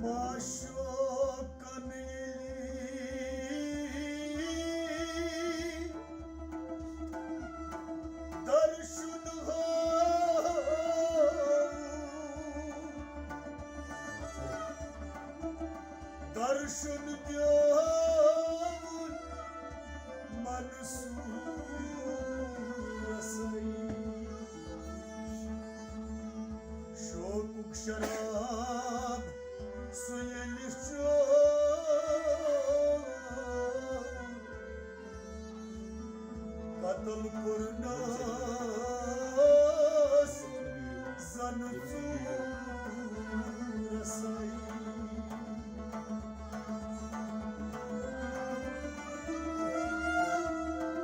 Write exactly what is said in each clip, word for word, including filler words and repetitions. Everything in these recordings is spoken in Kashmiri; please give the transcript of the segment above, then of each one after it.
معشوقن ییٚلہِ درشُن ہٲو، درشُن دیوُن منصورسٕے۔ شوقُک شراب سُہ ییٚلہِ چیوٚو، قتل کوٚرنس زن ژوٗرسٕے۔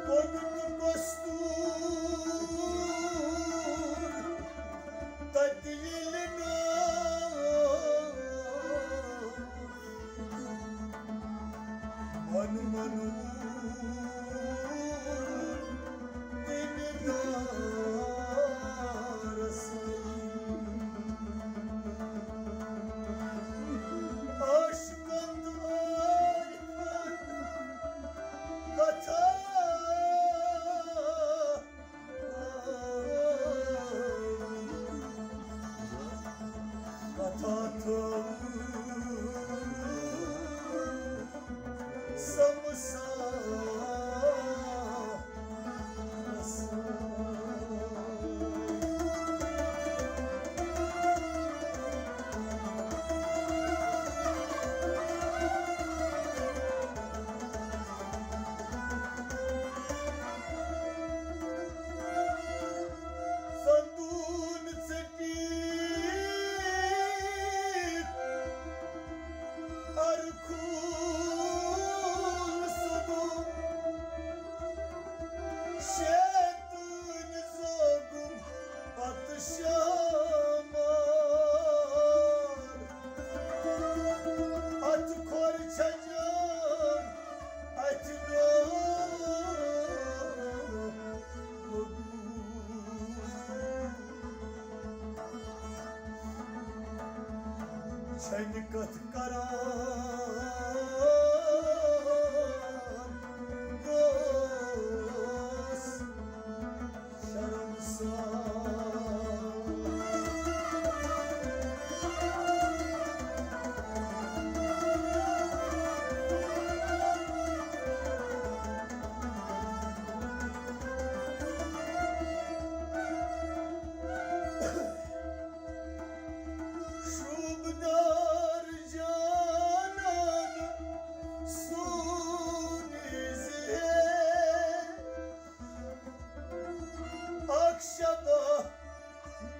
کوٚنُت کستوٗر تتہِ ییٚلہِ نہٕ من منوٗر تٔمۍ دارسٕے۔ عاشقن تہٕ عارفن کتھا کتھا تھٲو سمسا۔ سندون ژٔٹِتھ ارکھوٗل سُدُم، شیطٲنۍ زوگُم پتہٕ شامار۔ اتھ کھۄر چھجان اتھِ نوٚو۔ چھنہِ کتھ کران گوس شرمسار۔ شوٗبدار جانان سون زِ اکھ شبہ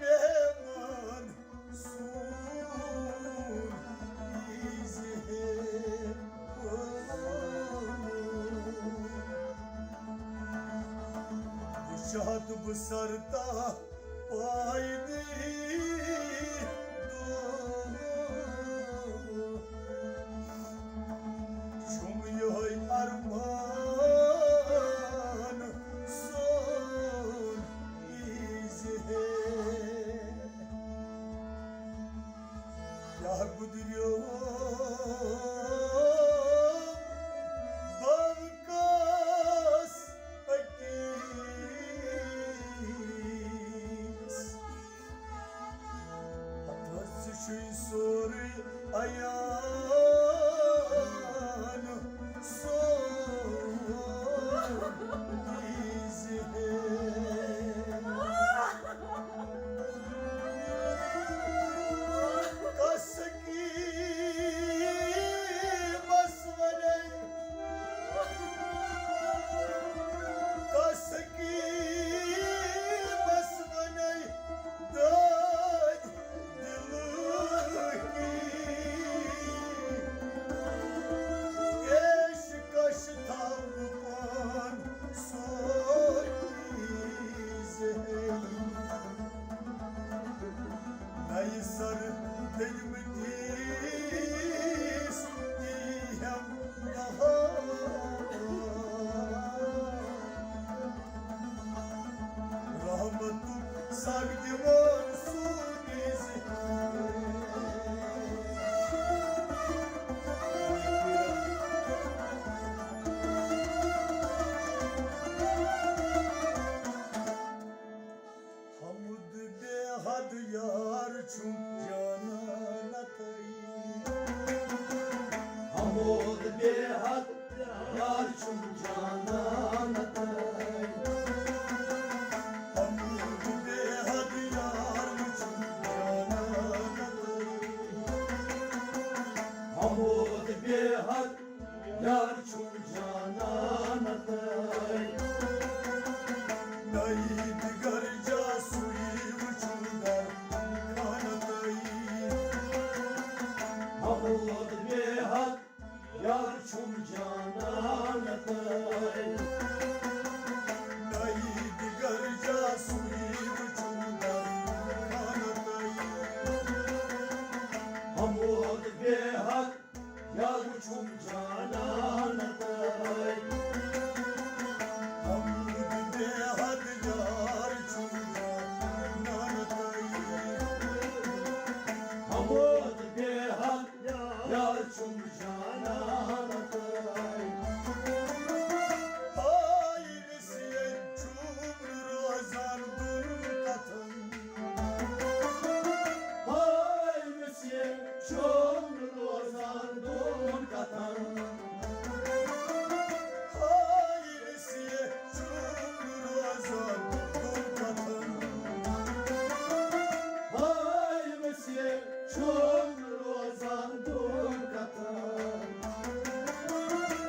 مہمان سون ییٖزِ ہے۔ وٕچھِ ہا تہٕ بہٕ سرتا پایدٔری دۄہ۔ چھُم یِہوٚے ارمان سون ییٖزِ ہے۔ کیٛاہ گُزریو بہٕ کس أکِس۔ ہتس چھُے سورُے عیان سون ییٖزِ ہے۔ کس حکیمس ونے، کس حکیمس ونے دٲدۍ دِلہٕ کی۔ حمود بے حد یار چھُم جانان تہٕ۔ حمود بے حد یار چھُم جانان تہٕ۔ حمود بے حد یار چھُم جانان تہٕ۔ نئی دِگر جاسوٗیی وٕچھُم در خانہٕ تہٕ۔ حمود بے حد یار چھُم جانان تہٕ۔ نئی دِگر جاسوٗیی وٕچھُم در خانہٕ تہٕ۔ حمود بے حد یار چھُم جانان تہٕ۔ حمود بے حد یار چھُم جانان تہٕ۔ حمود بے حد یار چھُم جانان تہٕ۔ ہاے وِسیے چھُم نہٕ روزان دۄن کتھن۔ ہاے وِسیے چھُم نہٕ روزان دۄن کتھن۔ ہاے وِسیے چھُم نہٕ روزان دۄن کتھن۔ ہاے وِسیے چھُم نہٕ روزان دۄن کتھن۔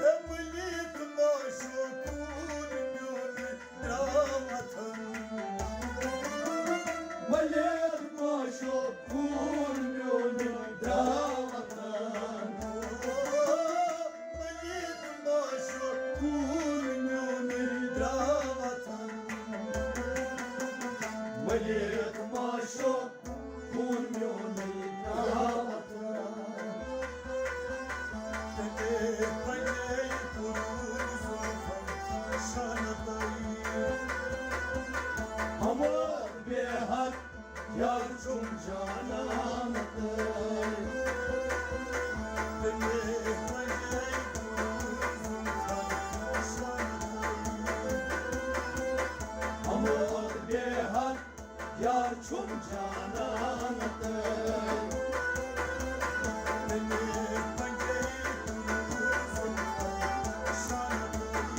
اے ملیت ما شو خوٗن میون درٛاو اَتھن۔ ملیت ما شو خوٗن میون درٛاو اَتھن۔ ملیت ما شو خوٗن میون درٛاو اَتھن۔ ملیت ما شو خوٗن میونُے ترٛاوَتھ۔ تٔمۍ پنٛجے کوٚرُن زُلفَن شانہٕ تٲیی۔ حمود بے حد یار چھُم جانان تہٕ۔ تٔمۍ پنٛجے کوٚرُن زُلفَن شانہٕ تٲیی۔ حمود بے حد یار چھُم جانان تہٕ۔ تٔمۍ پنٛجے کوٚرُن زُلفَن شانہٕ تٲیی۔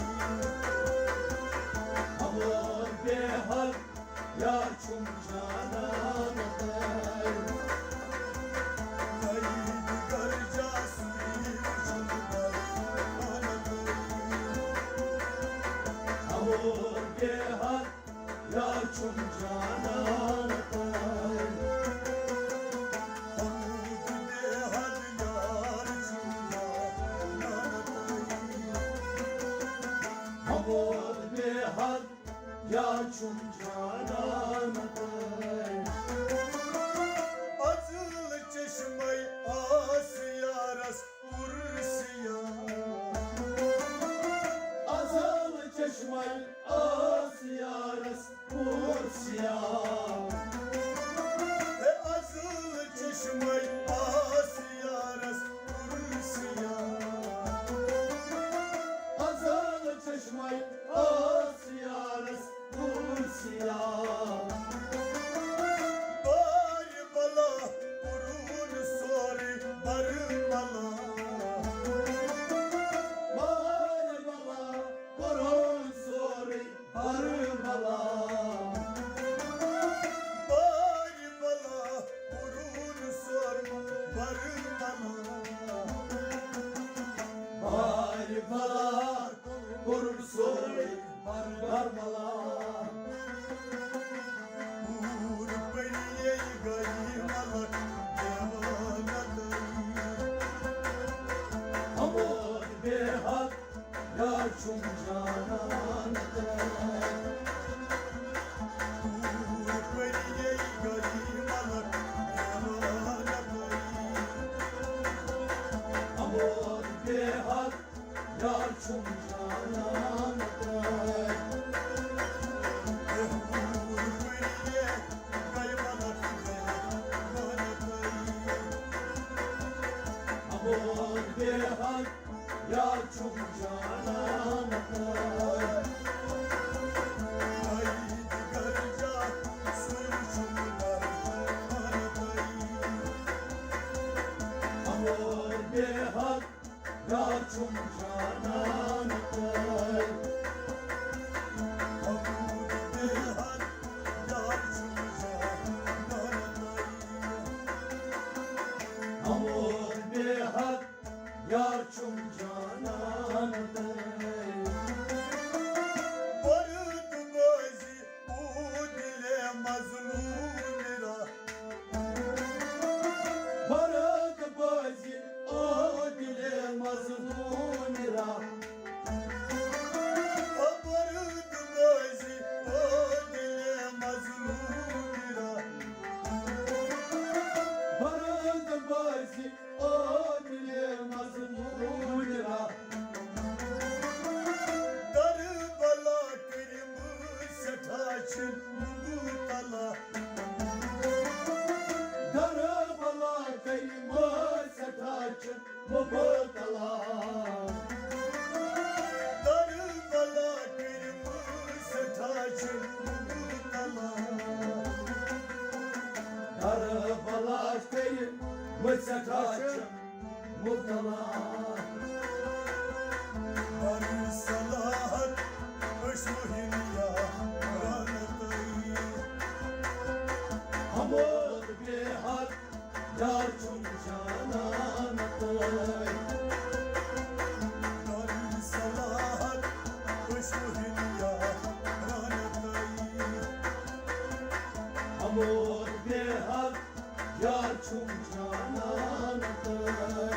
حمود بے حد یار چھُم جانان تہٕ۔ نئی دِگر جاسوٗیی وٕچھُم در خانہٕ تٲیی۔ حمود بے حد یار چھُم جانان تہٕ۔ حمود بے حد یار چھُم جانان تہٕ۔ حمود بے حد یار چھُم جانان تہٕ۔ ازل چشمے آس یارس پُر سیاہ۔ ازل چشمے آس یارس پُر سیاہ۔ ہے ازل چشمے آس یارس پُر سیاہ۔ ازل چشمے آس یارس پُر سیاہ۔ بارِ بلا کوٚرُن سورُے برملا۔ بارِ بلا کوٚرُن سورُے برملا۔ بارِ بلا کوٚرُن سورُے برملا۔ بارِ بلا کوٚرُن سورُے برملا۔ پوٗرٕ پٔریے گٔیہِ ملک دیوانہٕ تہٕ۔ حمود بے حد یار چھُم جانان تہٕ۔ پوٗرٕ پٔریے گٔیہِ ملک دیوانہٕ تہٕ۔ حمود بے حد یار چھُم جانان تہٕ۔ اے حور پٔریے گٔیہِ ملک دیوانہٕ تہٕ۔ حمود بے حد یار چھُم جانان تہٕ۔ نئی دِگر جاسوٗیی وٕچھُم در خانہٕ تہٕ۔ حمود بے حد یار چھُم جانان تۄہہِ۔ حمود بے حد یار چھُم جانان تۄہہِ۔ حمود بے حد یار چھُم جانان تۄہہِ۔ برد بٲزی او دِلے مظلوم را۔ برد بٲزی او دِلے مظلوم را۔ برد بٲزی او دِلے مظلوم را۔ برد بٲزی او دِلے مظلوم را۔ در بلا کٔرِم سٮ۪ٹھاہ چھِ مُبتلا۔ در بلا کٔرِم سٮ۪ٹھاہ چھِ مُبتلا۔ در بلا کٔرِم سٮ۪ٹھاہ چھِ مُبتلا۔ در بلا کٔرِم سٮ۪ٹھاہ چھِ مُبتلا۔ بر صلاحت أسۍ مُہِل یا رحمتَے۔ حمود بے حد یار چھُم جانان تۄہہِ۔ بر صلاحت أسۍ مُہِل یا رحمتَے۔ حمود بے حد یار چھُم جانان تۄہہِ۔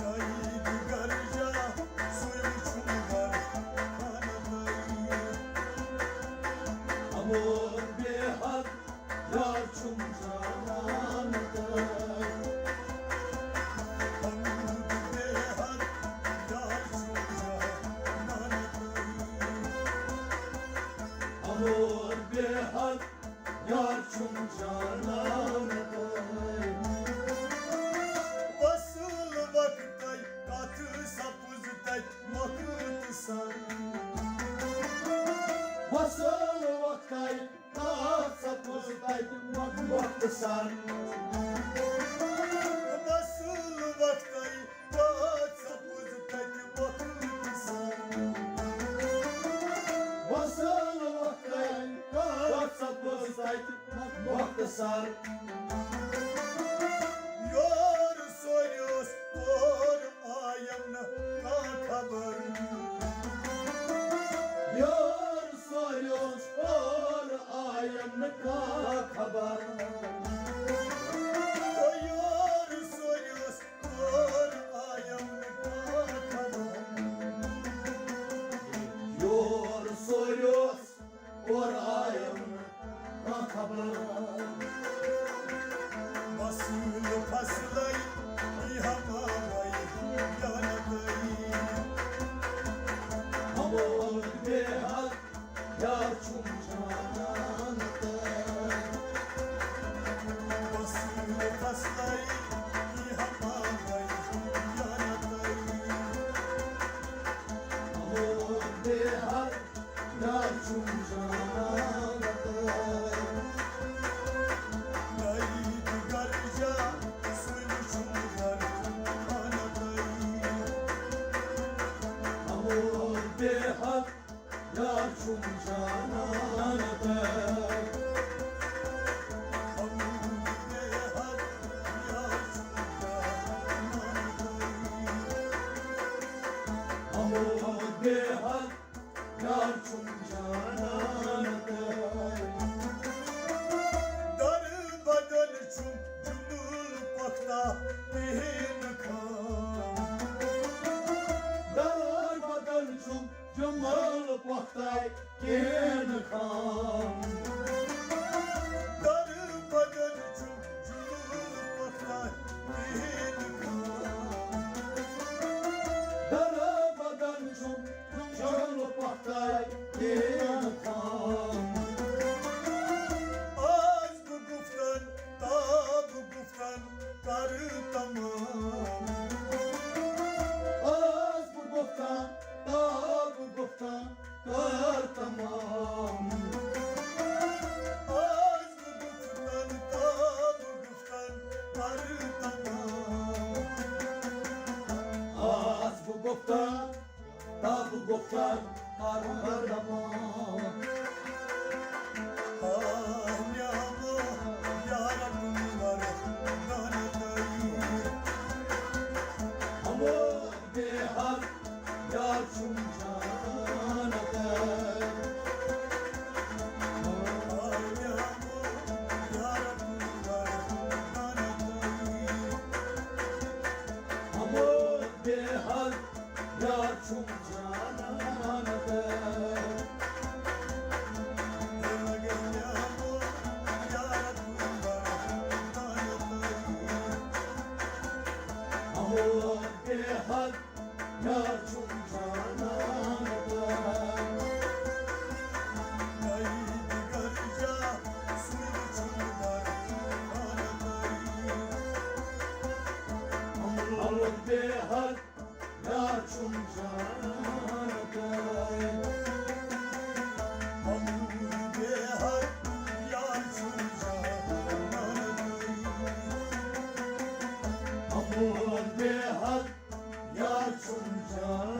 نایِد گرجا سُے وُچھُم گر خانہٕ تۄہہِ۔ حمود بے حد یار چھُم جانان تۄہہِ۔ حمود بے حد یار چھُم جانان تۄہہِ۔ حمود بے حد یار چھُم جانان تۄہہِ۔ وصل وقتَے کتھ سپُز تتہِ مۄختصر۔ وصل وقتَے کتھ سپُز تتہِ مۄختصر۔ وصل وقتَے کتھ سپُز تتہِ مۄختصر۔ وصل وقتَے کتھ سپُز تتہِ مۄختصر۔ یور سورِ اوس، اورٕ آیم نہٕ کانٛہہ خبر۔ یور سورِ اوس، اورٕ آیم نہٕ کانٛہہ خبر۔ او یور سورِ اوس، اورٕ آیم نہٕ کانٛہہ خبر۔ یور سورِ اوس، اورٕ آیم نہٕ کانٛہہ خبر۔ وصل فصلَے یی ہمامَے جنتَے۔ حمود بے حد یار چھُم جانان تۄہہِ۔ وصل فصلَے یی ہمامَے جنتَے۔ حمود بے حد یار چھُم جانان تۄہہِ۔ نایِد گرجا سُے وُچھُم گر خانہٕ تۄہہِ۔ حمود بے حد یار چھُم جانان تۄہہِ۔ حمود بے حد یار چھُم جانان تۄہہِ۔ حمود بے حد یار چھُم جانان تۄہہِ۔ در بدن چھُم جُملہٕ پۄختہ کِہیٖنۍ نہٕ خام۔ در بدن چھُم جُملہٕ پۄختہ کِہیٖنۍ نہٕ خام۔ در بدن چھُم جُملہٕ پۄختہ کِہیٖنۍ نہٕ خام۔ در بدن چھُم جُملہٕ پۄختہ کِہیٖنۍ نہٕ خام۔ آز بہٕ گُفتن، تاب گُفتن کرٕ تمام۔ آز بہٕ گُفتن، تاب گُفتن کر تمام۔ آز بہٕ گُفتن، تاب گُفتن کر تمام۔ کر کرم بردبار۔ آ نیامو یار ٹُنڈر دانہ تئی۔ ہمو بے حد یار چھُم جانہ تئی۔ آ نیامو یار ٹُنڈر دانہ تئی۔ ہمو بے حد یار چھُم جانہ تئی۔ ہمو بے حد یار چھُم جانہ تئی۔ ہمو بے حد یار چھُم جانہ تئی۔ ہمو بے حد یار چھُم جانہ تئی۔ ہمو بے حد یار چھُم جانہ